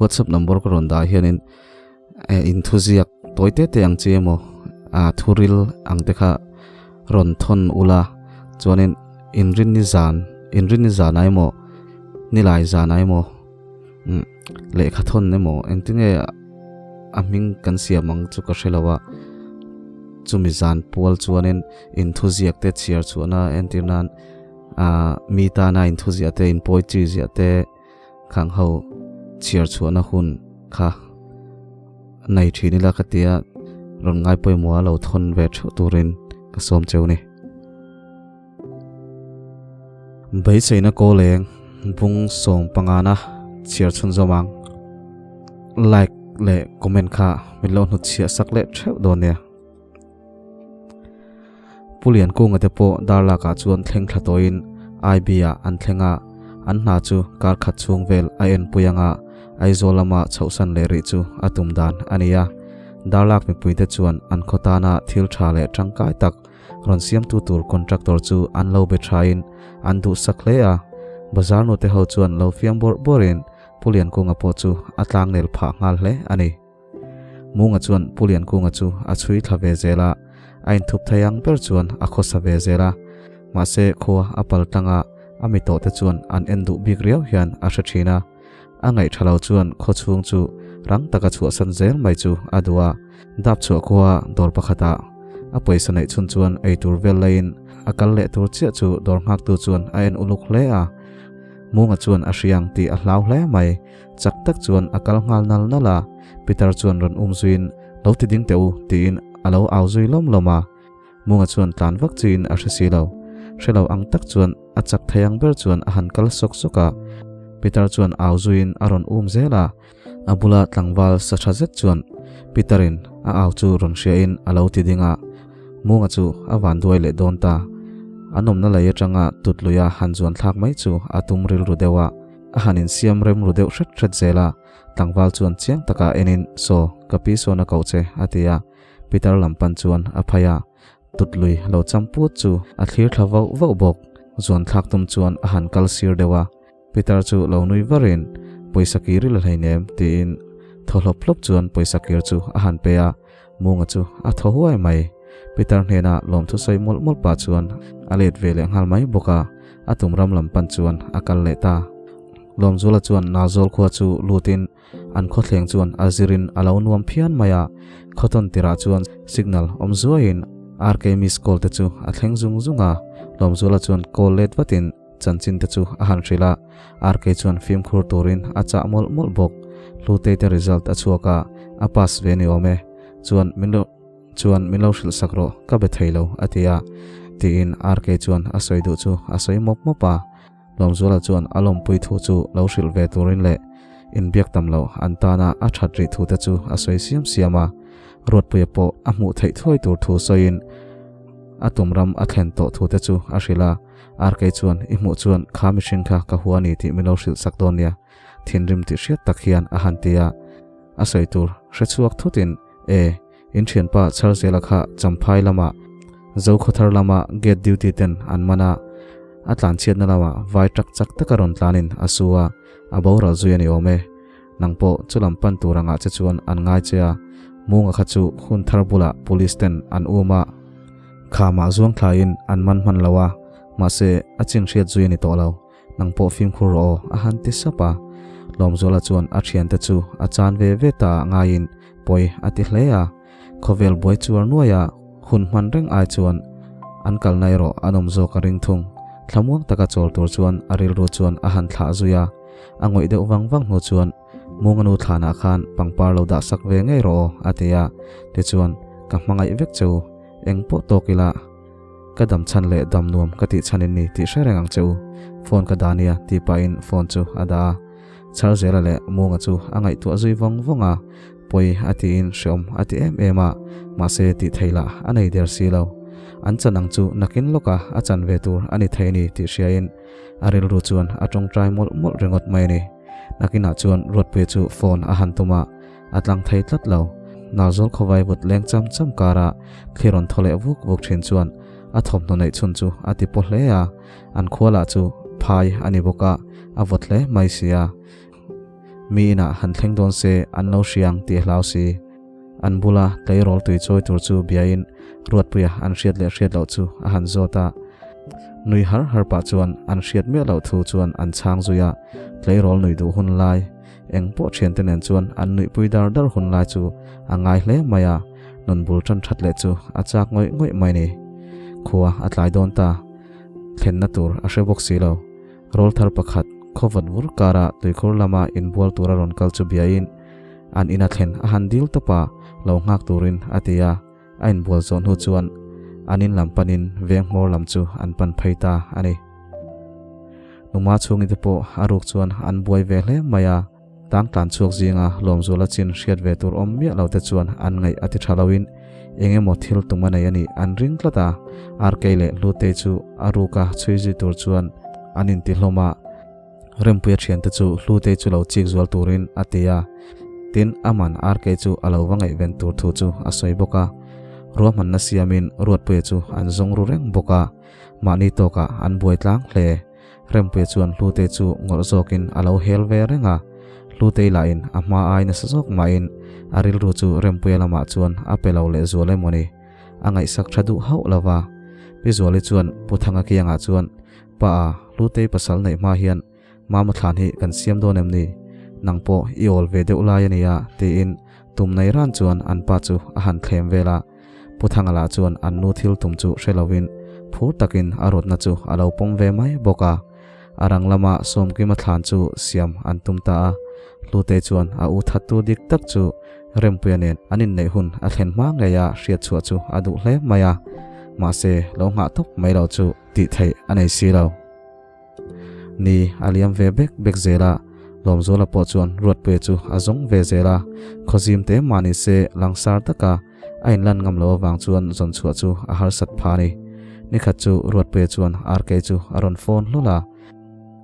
WhatsApp number ka rawn dah hianin eh in thuziak tawi te te ang chi emaw ah thuril ang te kha rawn thawn ula chuanin inrinni zan inrinni zanah emaw nilai zanah emaw umm lehkha thawn emaw engtinge a hming kan siam ang chu ka hre lo a chumi zan pual chuanin in thuziak te chhiar chhuahna entir nan ah mi tana in thuziah te in poetry ziah te. Khang ho chhiar chhuahna hun kha nei thin ila ka tia rawn ngai pawimawh a lo thawn ve theuh turin ka sawm cheu ni. Beiseina kawleng bung sawm pangana chhiar chhun zawm ang. Like leh comment kha min lo hnut chhiah sak leh theuh dawn nia. Pu Liankunga te pawh darlakah chuan thleng thla tawhin IB-ah an thleng a, an hna chu kar khat chhung vel a enpui anga Aizawl lama chhohsan leh rih chu a tum dan a ni a. Darlak mipuite chuan an khaw tana thil tha leh tangkai tak rawn siamtu tur contractor chu an lo be thain an duhsak hle a. Bazar nute ho chuan lo fiam bawrh bawrhin Pu Liankunga pawh chu a tlangnel phah nghal hle a ni. Munga chuan Pu Liankunga chu a chhui thla ve zel a, a inthup thei ang ber chuan a khawsa ve zel a. Mahse khua a pal tlang a, a mi tawhte chuan an en duh bik riau hian a hre thin a. A ngaih tha lo chuan khaw chhung chu rang taka chhuahsan zel mai chu a duh a. Dap chhuah khua dawr pakhatah a pawisa neih chhun chuan eitur vel laiin a kal leh tur chiah chu dawr nghaktu chuan a en uluk hle a. Munga chuan a hriang tih a hlau hle mai. Chak tak chuan a kal nghal nal nal a, Peter chuan rawn um zuiin, Lo ti ding teh u, tiin a lo au zui lawm lawm a. Munga chuan tlan vak chiin a hre si lo. Hre lo ang tak chuan a chak thei ang ber chuan a han kal sawk sawk a. Peter chuan au zuiin a rawn um zel a. A bula tlangval sa tha zet chuan Peter-in a au chu rawn hriain a lo ti ding a. Munga chu a van duai leh dawn ta. An awmna lei atanga tut luia han zuan thlak mai chu a tum rilru deuh a. A han insiam rem ru deuh hret hret zel a, tlangval chuan chiang taka enin, Saw, ka pi sawn a koh che, a ti a. Peter lam pan chuan a phai a, tut lui lo cham put chu a thlir thla vauh vauh bawk. Zuan thlak tum chuan a han kal sir deuh a, Peter chu lo nui varin, Pawisa kir i la hleinem, tiin thaw hlawp hlawp chuan pawisa kir chu a han pe a, Munga chu a thaw huai mai. Peter hnena lawmthu sawi mawlh mawlh pah chuan a let ve leh nghal mai bawk a, a tum ram lam pan chuan a kal leh ta. Lawmzuala chuan Nazawl khua chu lutin an khawthleng chuan a zirin a lo nuam phian mai a, khawtawn tirah chuan signal awm zuaiin RK miss call te chu a thleng zung zung a, Lawmzuala chuan call let vatin chanchin te chu a han hrilh a, RK chuan fimkhur turin a chah mawlh mawlh bawk. Hlutei te result a chhuak a, a pass ve ni awm e. Chuan min lo chuan min lo hrilh sak rawh, ka be thei lo a ti a, tiin RK chuan a sawi duh chu a sawi mawp mawp a. Lawmzuala chuan a lawmpui thu chu lo hrilh ve turin leh inbiak tam loh an tana a that rih thu te chu a sawi siam siam a. Ruatpuia pawh a hmuh theih thuai tur thu sawiin a tum ram a thlen tawh thu te chu a hrilh a. RK chuan i hmuh chuan kha mihring kha ka hua ni tih min lo hrilh sak dawn nia, thinrim tih hriat tak hian a han ti a. A sawi tur hre chhuak thutin, E, in thianpa Charzela kha Champhai lama Zokhawthar lama gate duty ten an man a, a tlanchhiatna lamah vai ṭak chak taka rawn tlanin a su a, a boral zui a ni awm e. Nang pawh chu lam pan tur angah che chuan an ngai che a, Munga kha chu hun thar bulah police ten an um a, khamah zuang thlaiin an man hman lo a, mahse a chin hriat zui a ni tawh lo, nang pawh fimkhur rawh aw a han ti sap a. Lawmzuala chuan a thiante chu a chan ve ve ta ngaiin pawi a ti hle a, khawvel buai chuar nuaia hun hman reng ai chuan an kalna erawh an awm zawk a ring thung. Thlamuang taka chawl tur chuan a rilru chuan a han thlah zui a, a ngawih deuh vang vang hnu chuan Munganu thlanah khan pangpar lo dah sak ve ngei rawh aw a ti a, tichuan ka hmangaih vek che u, eng pawh tawk ila ka dam chhan leh dam nuam ka tih chhan in ni tih hre reng ang che u, phone ka dah nia tih pahin phone chu a dah a. Charzela leh Munga chu a ngaihtuah zui vawng vawng a, pawi a tiin hreawm a ti em em a, mahse tih thei lah a nei der si lo. An chan ang chu nakin lawka a chan ve tur a ni thei a ni tih hriain a rilru chuan a tawngtai mawlh mawlh ringawt mai a ni. Nakinah chuan Ruatpuia chu phone a han tum a, a tlang thei tlat lo. Nalzawl khawvai vut leng cham cham kara thli rawn thaw leh vuk vuk thin chuan a thawmhnaw neih chhun chu a ti paw hle a, an khua lah chu phai a ni bawk a, a vawt hle mai si a. Mi inah han thleng dawn se an lo hria ang tih a hlau si. An bula tleirawl tui chawi tur chu biain Ruatpuia an hriat leh hriat loh chu a han zawt a. Nui har har pah chuan an hriat miah loh thu chuan an chhang zui a, tleirawl nui duh hun lai eng pawh thiante nen chuan an nuihpui dar dar hun lai chu a ngai hle mai a, nun bul tan that leh chu a chak ngawih ngawih mai ni. Khua a tlai dawn ta, thlenna tur a hre bawk si lo. Rawl thar pakhat khawvat vur kara tuikhur lama inbual tura rawn kal chu biain an ina thlen a han dil tawp a, lo nghak turin a ti a, a inbual zawh hnu chuan an in lam panin veng hmawr lam chu an pan phei ta a ni. Numa chhungite te pawh a ruk chuan an buai ve hle mai a, tang tlan chhuak zinga lawmzuala chin hriat ve tur awm miah lo te chuan an ngaih a ti tha loin eng emaw thil tum a nei a nih an ring tlat a, Arkei leh Hlutei chu a ruka chhui zui tur chuan an inti hlawm a. Rempuia thiante chu Hlutei chu lo chik zual turin a ti a, tin aman Arkei chu a lo va ngaihven tur thu chu a sawi bawk a. Ruahmanna siamin Ruatpuia chu an zawng ru reng bawk a, mahni tawkah an buai tlang hle. Rempuia chuan Hlutei chu ngawrh zawkin a lo hel ve reng a, Hlutei lahin a hma ai nasa zawk mahin a rilru chu Rempuia lamah chuan a pe lo lehzual emaw ni, a ngaihsak tha duh hauh lo va. Pi Zuali chuan Pu Thanga kiangah chuan Pa a, Hlutei pasal neih hma hian Mama thlan hi kan siam dawn em ni? Nang pawh i awl ve deuh lai a nia, tiin tum nei ran chuan an pa chu a han thlem vel a. Pu Thanga lah chuan an nu thil tum chu hre lovin phur takin a rawtna chu a lo pawm ve mai bawk a. A rang lama Sawmkima thlan chu siam an tum ta a. Hlutei chuan a u thattu dik tak chu Rempuia nen an inneih hun a thlen hma ngeia hriatchhuah chu a duh hle mai a. Mahse, lo nghah tawp mai lo chu. Tih theih a nei si lo. Ni a liam ve bek bek zel a, Lawmzuala pawh chuan Ruatpuia chu a zawng ve zel a, khawzim te mah ni se langsar taka a inlan ngam lo avang chuan zawn chhuah chu a harsat pha a ni. Nikhat chu Ruatpuia chuan RK chu a rawn phone hlawl a,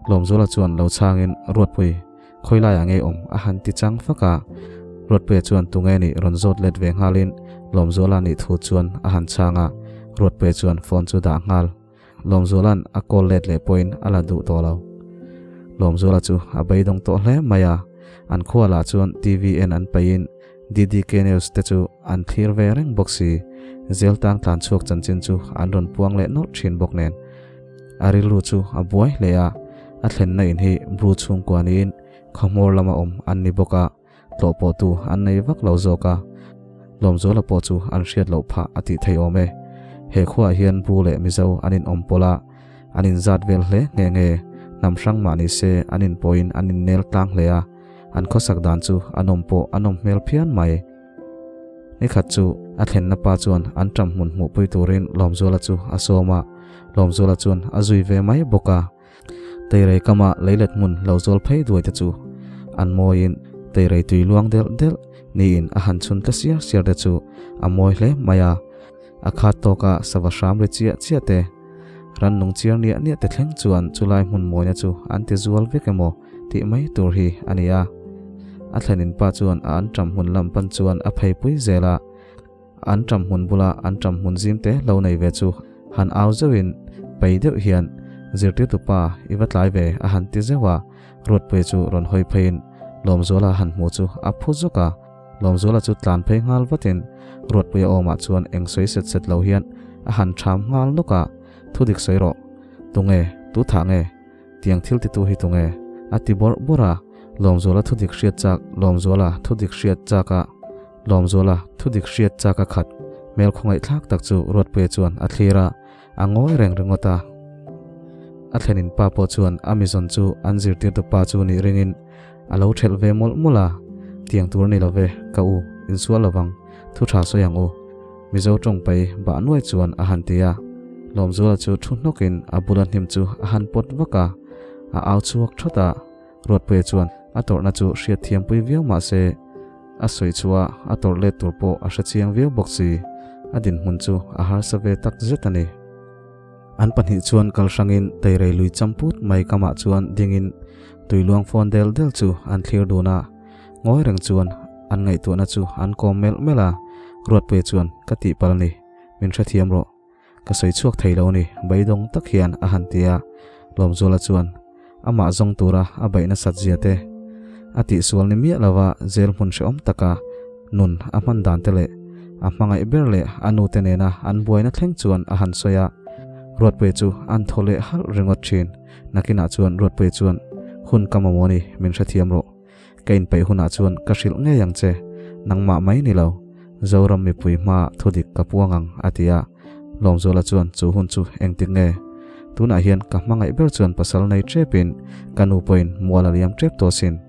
Lawmzuala chuan lo chhangin Ruatpui, Khawilaiah nge awm a han ti chang fak a, Ruatpuia chuan tunge nih rawn zawt let ve nghalin Lawmzuala nih thu chuan a han chhang a, Ruatpuia chuan phone chu dah nghal. Lawmzuala'n a call let leh pawhin a la duh tawh lo. Lawmzuala chu a beidawng tawh hle mai a, an khua lah chuan TV en an peihin DDK News te chu an thlir ve reng bawk si, Zeltang tlan chhuak chanchin chu an rawn puang leh nawlh thin bawk nen. A rilru chu a buai hle a, a thlenna in hi Bru chhungkua niin khawhmawr lama awm an ni bawk a, tlawh pawh tu an nei vak lo zawk a, Lawmzuala pawh chu an hriat loh phah a tih thei awm e. He khuaah hian Bru leh Mizo an inawm pawlh a, an inzat vel hle nghe nghe, hnam hrang mah ni se an inpawhin an innel tlang hle a, an khawsak dan chu a nawm pawh a nawm hmel phian mai. Nikhat chu a thlenna pa chuan an ṭam hmun hmuhpui turin Lawmzuala chu a sawm a, Lawmzuala chuan a zui ve mai bawk a. Teirei kama leilet hmun lo zawl phei duai te chu an mawiin teirei tui luang delh delh niin a han chhun ta siar siar te chu a mawi hle mai a, a khat tawka sava hram ri chiah chiah te, rannung chiar niah niah te thleng chuan chulai hmun mawina chu an ti zual vek emaw tih mai tur hi a ni a. A thlenin pa chuan a an ṭam hmun lam pan chuan a pheipui zel a, an ṭam hmun bula an ṭam hmun zim te lo nei ve chu han au zeuhin pei deuh hian zirtirtu pa i va tlai ve a han ti zeuh a, Ruatpuia chu rawn hawi pheiin Lawmzuala han hmuh chu a phu zuk a, Lawmzuala chu tlan phei nghal vatin Ruatpuia awmah chuan eng sawi set set lo hian a han ṭham nghal nawk a, Thudik sawi rawh, tunge, tu thah nge? Tiang thil titu hi tunge? A ti bawrh bawrh a, Lawmzuala thudik hriat chak, Lawmzuala thudik hriat chak a, Lawmzuala thudik hriat chak a khat hmel khawngaihthlak tak chu Ruatpuia chuan a thlir a, a ngawi reng ringawt a. A thlenin pa pawh chuan a mizawn chu an zirtirtu pa chu nih ringin a lo thelh ve mawlh mawlh a, Tiang tur a ni lo ve, ka u, insual lovang, thu tha sawi ang u. Mizo tawng pai bah nuai chuan a han ti a, Lawmzuala chu thu hnawkin a bula hnim chu a han pawt vak a, a au chhuak thawt a, Ruatpuia chuan a tawrhna chu hriat thiampui viau mah se a sawi chhuah a tawrh let tur pawh a hre chiang viau bawk si, a dinhmun chu a harsa ve tak zet a ni. An pahnih chuan kal hrangin teirei lui champut mai kamah chuan dingin tui luang fawn del del chu an thlir dun a, Ngawi reng chuan an ngaihtuahna chu an kawm melh melh a, Ruatpuia chuan ka tihpalh a ni, min hrethiam rawh. Ka sawi chhuak thei lo a ni, beidawng tak hian a han ti a. Lawmzuala chuan amah zawng tura a beih nasat zia te, A tihsual ni miah lova zel hmun hrehawm taka nun a hman dan te leh a hmangaih ber leh a nu te nena an buaina thleng chuan a han sawi a. Ruatpuia chu an thaw leh halh ringawt thin. Nakinah chuan Ruatpuia chuan, Hun ka mamawh ni, min hrethiam rawh. Ka inpeih hunah chuan ka hrilh ngei ang che, nangmah mai ni lo, Zoram mipui hmaah thudik ka puang ang, a ti a. Lawmzuala chuan chu hun chu engtik nge? Tunah hian ka hmangaih ber chuan pasal nei tepin ka nu pawhin mual a liam tep tawh sin.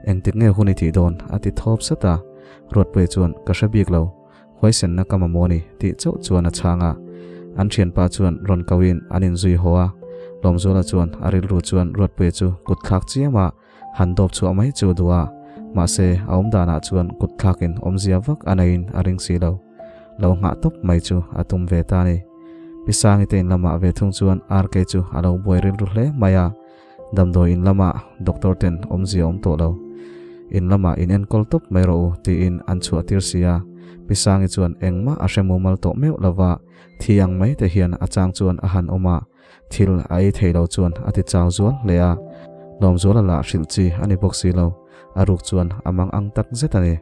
Engtik nge hun i tih dawn? a ti thawp sat a. Ruatpuia chuan ka hre bik lo, huaisenna ka mamawh ni tih chauh chuan a chhang a. An thianpa chuan rawn koin an inzui haw a. Lawmzuala chuan a rilru chuan Ruatpuia chu kut thlak chiam a. Han dawp chhuah mai chu duh a, mahse a awm danah chuan kut thlakin awmzia vak a neiin a ring si lo. Lo nghah tawp mai chu a tum ve ta a ni. Pi Sangi te in lamah ve thung chuan RK chu a lo buai rilru hle mai a, damdawi in lamah doctor ten awmzia awm tawh lo. In lamah in enkawl tawp mai rawh u tiin an chhuah tir si a, Pi Sangi chuan engmah a hre mumal tawh meuh lova, thi ang mai te hian a chang chuan a han awm a, Thil a ei thei lo chuan a ti chau zual hle a, Lawmzuala lah hrilh chi a ni bawk si lo, a ruk chuan a mang ang tak zet a ni.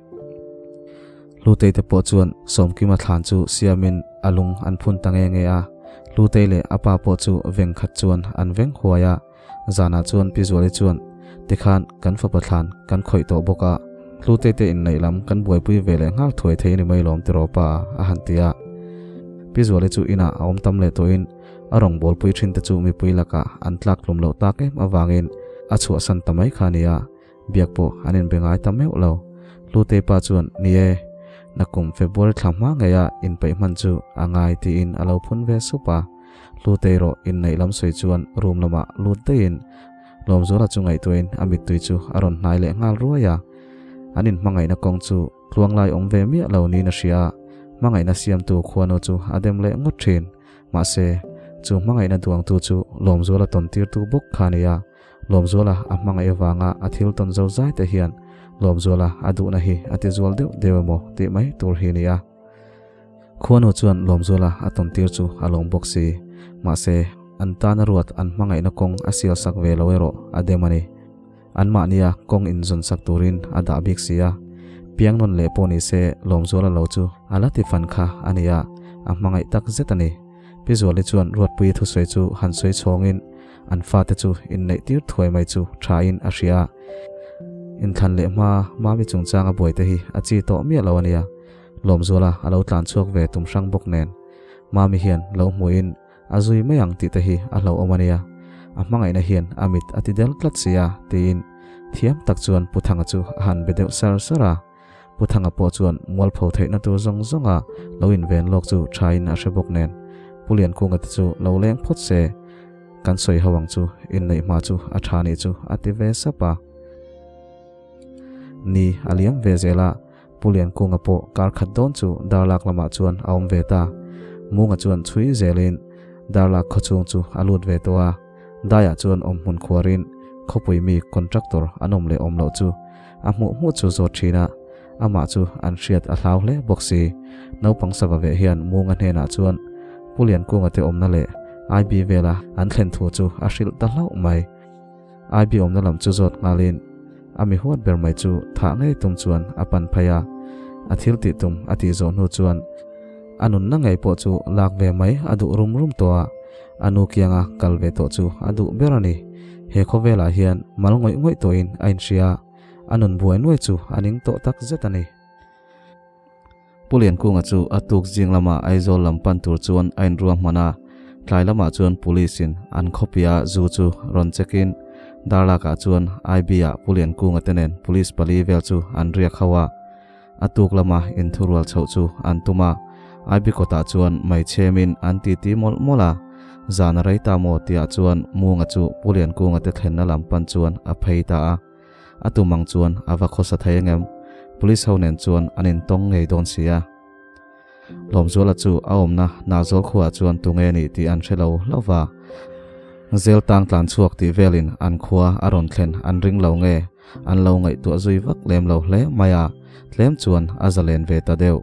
Hlutei te pawh chuan Sawmkima thlan chu siamin a lung an phun ta nge nge a, Hlutei leh a pa pawh chu veng khat chuan an veng huai a, zanah chuan Pi Zuali chuan tikhan kan fapa thlan kan khawih tawh bawk a, Hlutei te inneih lam kan buaipui ve leh nghal thuai thei a ni mai lawm tiraw pa a han ti a. Pi Zuali chu inah a awm tam leh tawhin A rawngbawlpui thinte chu mipui lakah an tlak tlum loh tak em avangin a chhuahsan ta mai kha a ni a, biak pawh an inbe ngai ta meuh lo. Hlutei pa chuan, Ni e, nakum February thla hma ngeia inpeih hman chu a ngai tiin a lo phun ve sup a. Hlutei rawh inneih lam sawi chuan room lamah lut daihin Lawmzuala chu ngaihtuahin a mittui chu a rawn hnai leh nghal ruai a. An inhmangaihna kawng chu tluanglai awm ve miah lo niin a hria a, hmangaihna siamtu khuanu chu a dem leh ngawt thin. Mahse, chu hmangaihna duangtu chu Lawmzuala tawn tirtu bawk kha a ni a, Lawmzuala a hmangaih avanga a thil tawn zo zai te hian Lawmzuala a duhna hi a ti zual deuh deuh emaw tih mai tur hi a ni a. Khuanu chuan Lawmzuala a tawn tir chu a lawm bawk si. Mahse, an tana ruat an hmangaihna kawng a sial sak ve lo erawh a dem a ni. Anmahnia kawng inzawn sak turin a dah bik si a, piang nawn leh pawh ni se Lawmzuala lo chu a la ti fan kha a ni a, a hmangaih tak zet a ni. Pi Zuali chuan Ruatpuii thusawi chu han sawi chhawngin an fate chu inneih tir thuai mai chu thain a hria a, inthlan leh hma Mami chungchanga buaite hi a chi tawh miah lo a nia, Lawmzuala a lo tlan chhuak ve tum hrang bawk nen Mami hian lo hmuhin A zui mai ang tih te hi a hlauhawm a nia, a hmangaihna hian a mit a ti del tlat si a, tiin thiam tak chuan Pu Thanga chu a han be deuh sar sar a. Pu Thanga pawh chuan mualpho theihna tur zawng zawnga lo inven lawk chu thain a hre bawk nen, Pu Liankunga te chu lo leng phawt se, kan sawi ho ang chu, inneih hma chu a tha nih chu a ti ve sap a. Ni a liam ve zel a, Pu Liankunga pawh kar khat dawn chu Darlak lamah chuan a awm ve ta. Munga chuan chhui zelin Darlak khawchhung chu a lut ve tawh a, daiah chuan awm hmun khuarin khawpui mi contractor an awm leh awm loh chu a hmuh hmuh chu zawt thin a, amah chu an hriat a hlau hle bawk si. Naupang sava veh hian Munga hnenah chuan Pu Liankunga te awmna leh IB vela an thlen thu chu a hrilh ta hlauh mai. IB awmna lam chu zawt nghalin a mi huat ber mai chu thah ngei tum chuan a pan phei a, a thil tih tum a tih zawh hnu chuan a nunna ngei pawh chu lak ve mai a duh rum rum tawh a, a nu kianga kal ve tawh chu a duh ber a ni. He khawvelah hian mal ngawih ngawih tawhin a inhria a, a nun buai nuai chu a ning tawh tak zet a ni. Pu Liankunga chu a tuk zing lama Aizawl lam pan tur chuan a inruah hman a, tlai lamah chuan Police in an khawpia zu chu rawn check in Darlakah chuan IB ah Pu Liankunga te nen Police pali vel chu an riak ho a, a tuk lama inthurual chhoh chu an tum a, IB kawtah chuan mai chhemin an titi mawlh mawlh a, zan a rei ta maw tihah chuan Munga chu Pu Liankunga te thlenna lam pan chuan a phei ta a. A tum ang chuan a va khawsa thei angem? Police ho nen chuan an intawng ngei dawn si a. Lawmzuala chu a awmna Nazawl khuaah chuan tunge a nih tih an hre lo hlauh va. Zel tang tlan chhuak tih velin an khua a rawn thlen an ring lo nge an lo ngaihtuah zui vak lem lo hle mai a, tlem chuan a zalen ve ta deuh.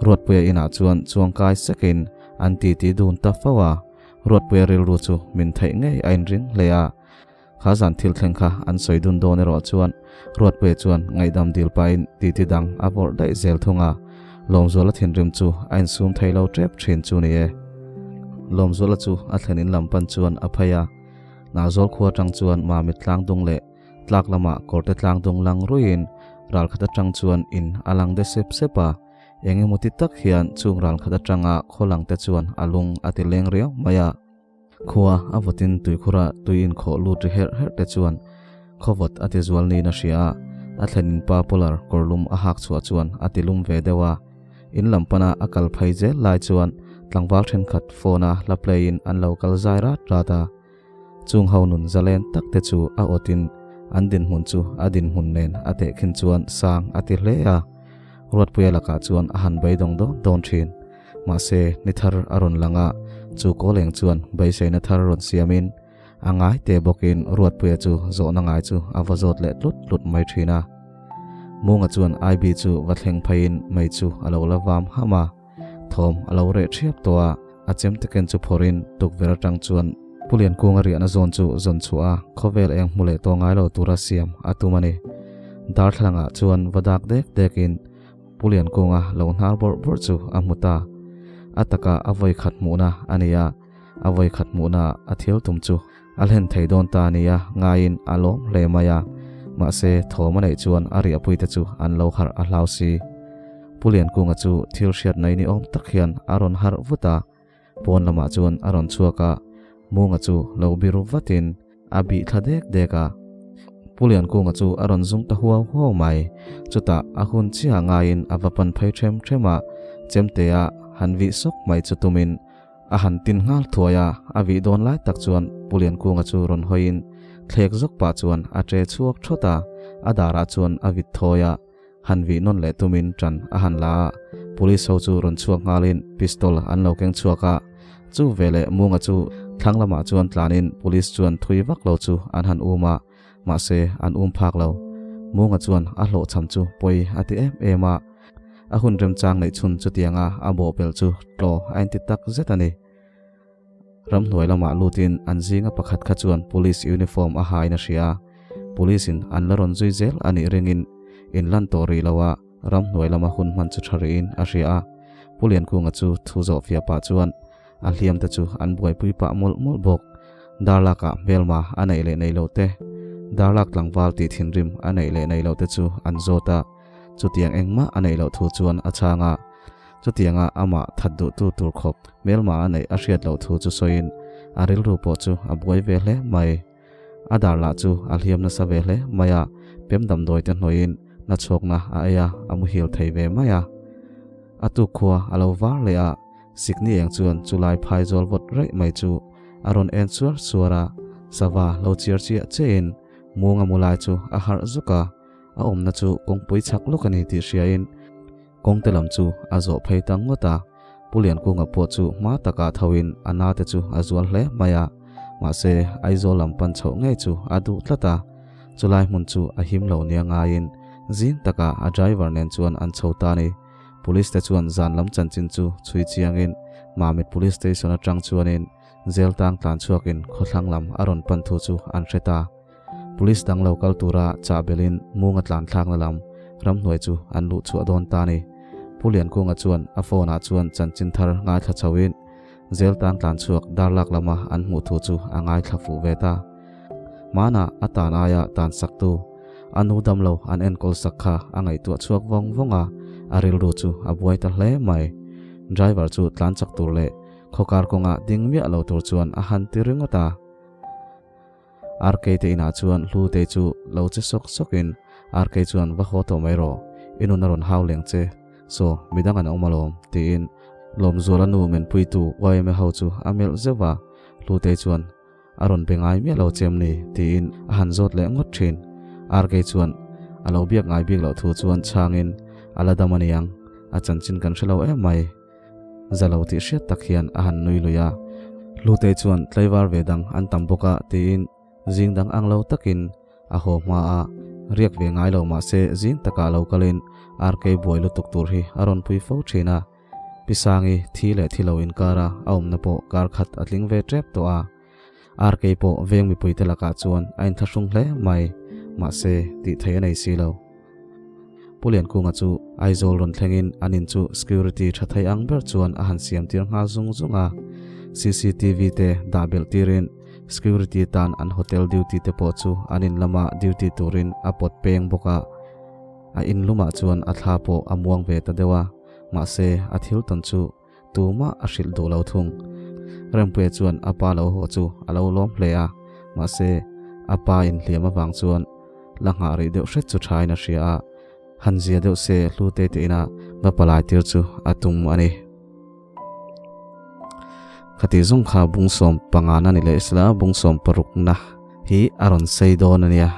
Ruatpuia inah chuan chuangkai sekin an titi dun ta fo a, Ruatpuia rilru chu min theih ngei a inring hle a. Kha zan thil thleng kha an sawi dun dawn erawh chuan Ruatpuia chuan ngaihdam dil pahin titi dang a vawrh daih zel thung a, Lawmzuala thinrim chu a insum thei lo tep thin chu ni e. Lawmzuala chu a thlen in lam pan chuan a phei a, Nazawl khua atang chuan Mamit tlang dung leh tlak lamah kawrte tlang dung lang ruiin ral khat atang chuan in a lang de sep sep a, eng emaw ti tak hian chung ral khat atanga khaw lang te chuan a lung a ti leng riau mai a. Khua a vawtin tuikhura tui inkhawh lut ri herh herh te chuan khawvawt a ti zual niin a hria a, a thlenin pa polar kawrlum a hak chhuah chuan a ti lum ve deuh a. In lam pana a kal phei zel lai chuan tlangval thenkhat phone a hla play in an lo kal zai rat rat a. Chung ho nun zalen tak te chu a awtin an dinhmun chu a dinhmun nen a tehkhin chuan sang a ti hle a. Ruatpuia lakah chuan a han beidawng dawn dawn thin. Mahse, ni thar a rawn lang a, chu kawleng chuan beiseina thar rawn siamin a ngai te bawkin Ruatpuia chu zawhna ngai chu a va zawt leh tlut tlut mai thin a. Munga chuan IB chu va thleng pheiin mei chu a lo la vam ham a, thawm a lo reh thiap tawh a, a chemte ken chu phawrhin tukverh atang chuan Pu Liankunga riahna zawn chu zawn chhuah a, khawvel eng hmu leh tawh ngai lo tura siam a tum a ni. Darthlalangah chuan va dak dek dekin Pu Liankunga lo hnar bawrh bawrh chu a hmu ta. A taka a vawi khat hmuhna a ni a, a vawi khat hmuhna a thil tum chu a hlen thei dawn ta nia ngaiin a lawm hle mai a. Mahse, thawm a neih chuan a riahpuite chu an lo harh a hlau si. Pu Liankunga chu thil hriat nei ni awm tak hian a rawn harh vut a. Pawn lamah chuan a rawn chhuak a, Munga chu lo biru vatin a bih thla dek dek a. Pu Liankunga chu a rawn zung ta huau huau mai. Chutah a hun chiah ngaiin a va pan phei ṭhem ṭhem a, chemtea han vih sawk mai chu tumin a han tin nghal thuai a, a vih dawn lai tak chuan Pu Liankunga chu rawn hawiin thlek zawk pah chuan a ṭe chhuak ṭhawt a, a darah chuan a vit thawi a. Han vih nawn leh tumin ṭan a han la a, police ho chu rawn chhuak nghalin pistol an lo keng chhuak a. Chu veleh Munga chu thlang lamah chuan tlanin police chuan thui vak lo chu an han um a, mahse an um phak lo. Munga chuan a hlawhchham chu pawi a ti em em a, a hun remchang neih chhun chutianga a bawhpelh chu tlaw a inti tak zet a ni. Ramhnuai lamah lutin an zinga pakhat kha chuan police uniform a hain a hria a, police in an la rawn zui zel a nih ringin in lan tawh rih lo a, ramhnuai lama hun hman chu tha rihin a hria a. Pu Liankunga chu thu zawh fiah pah chuan a hliam te chu an buaipui pah mawlh mawlh bawk. Darlakah hmelma a neih leh nei loh te, Darlak tlangval tih thinrim a neih leh nei loh te chu an zawt a, chutiang engmah a neih loh thu chuan a chhang a. Chutianga amah that duhtu tur khawp hmelma a neih a hriat loh thu chu sawiin a rilru pawh chu a buai ve hle mai. A dar lah chu a hliam nasa ve hle mai a, pem damdawi te hnawiin nachhawkna a ei a, a muhil thei ve mai a. A tuk khua a lo var leh a, sikni eng chuan chulai phai zawl vawt raih mai chu a rawn en suar suar a, sava lo chiar chiah chiahin munga mu lai chu a harh zuk a, a awmna chu kawngpui chak lawk a ni tih hriain Kawngte lam chu a zawh phei ta ngawt a, Pu Liankunga pawh chu hma takah thoin a nate chu a zual hle mai a, mahse Aizawl lam pan chhoh ngei chu a duh tlat a, chulai hmun chu a him lo nia ngaiin zing takah a driver nen chuan an chho ta a ni. Police te chuan zan lam chanchin chu chhui chiangin Mamit Police Station atang chuanin jail tang tlan chhuakin khawthlang lam a rawn pan thu chu an hre ta. Police dang lo kal tura chah belin Munga tlan thlakna lam ramhnuai chu an luh chhuah dawn ta a ni. Pu Liankunga chuan a phone ah chuan chanchin thar ngaithla chhoin Zel tang tlan chhuak darlak lama an hmuh thu chu a ngaithla fuh ve ta. Hmanah a tan aia tan saktu a nu damlo an enkawl sak kha a ngaihtuah chhuak vawng vawng a, a rilru chu a buai ta hle mai. Driver chu tlan chak tur leh khawkar kawnga ding miah lo tur chuan a han ti ringawt a. RK te inah chuan Hlute chu lo che sawk sawkin RK chuan va haw tawh mai rawh, i nun a rawn hau leng che, saw midang an awm alawm tiin Lawmzuala nu menpuitu yma ho chu a melh zeuh a, Hlute chuan a rawn be ngai miah lo che em ni tiin a han zawt leh ngawt thin. RK chuan a lo biak ngai bik loh thu chuan chhangin a la dam aniang, a chanchin kan hre lo em mai. Za lo tih hriat tak hian a han nui lui a. Hlutei chuan tlaivar ve dang an tam bawk a tiin zing dang ang lo takin a haw hma a, riak ve ngai lo mahse zing takah lo kalin RK buai lutuk tur hi a rawn pui fo thin a. Pi Sangi thi leh thi lo inkara a awmna pawh kar khat a tling ve tep tawh a. RK pawh veng mipuite lakah chuan a inthlahrung hle mai. Mahse, tih theih a nei si lo. Pu Liankunga chu Aizawl rawn thlengin an in chu security tha thei ang ber chuan a han siam tir nghal zung zung a. Cctv te dah belh tirin security tan an hotel duty te pawh chu an in lama duty turin a pawt peng bawk a. A in lumah chuan a thla pawh a muang ve ta deuh a, mahse a thil tawn chu tumah a hrilh duh lo thung. Rempuia chuan a pa lo haw chu a lo lawm hle a, mahse a pa inhliam avang chuan la nghah rih deuh hret chu thain a hria a, han zia deuh se hlu te te ina va palai tir chu a tum a ni. Khati zawng kha bungsawm pangana ni leh sela bungsawm parukna hi a rawn sei dawn a nia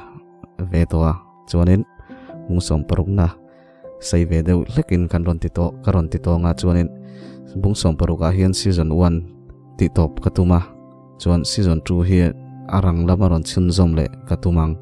ve tawh a, chuanin bungsawm parukna sei ve deuh hlekin kan rawn ti tawh ka rawn ti tawng a, chuanin bungsawm parukah hian season one tih tawp ka tum a. Chuan season 2 hi a rang lam a rawn chhunzawm leh ka tum ang.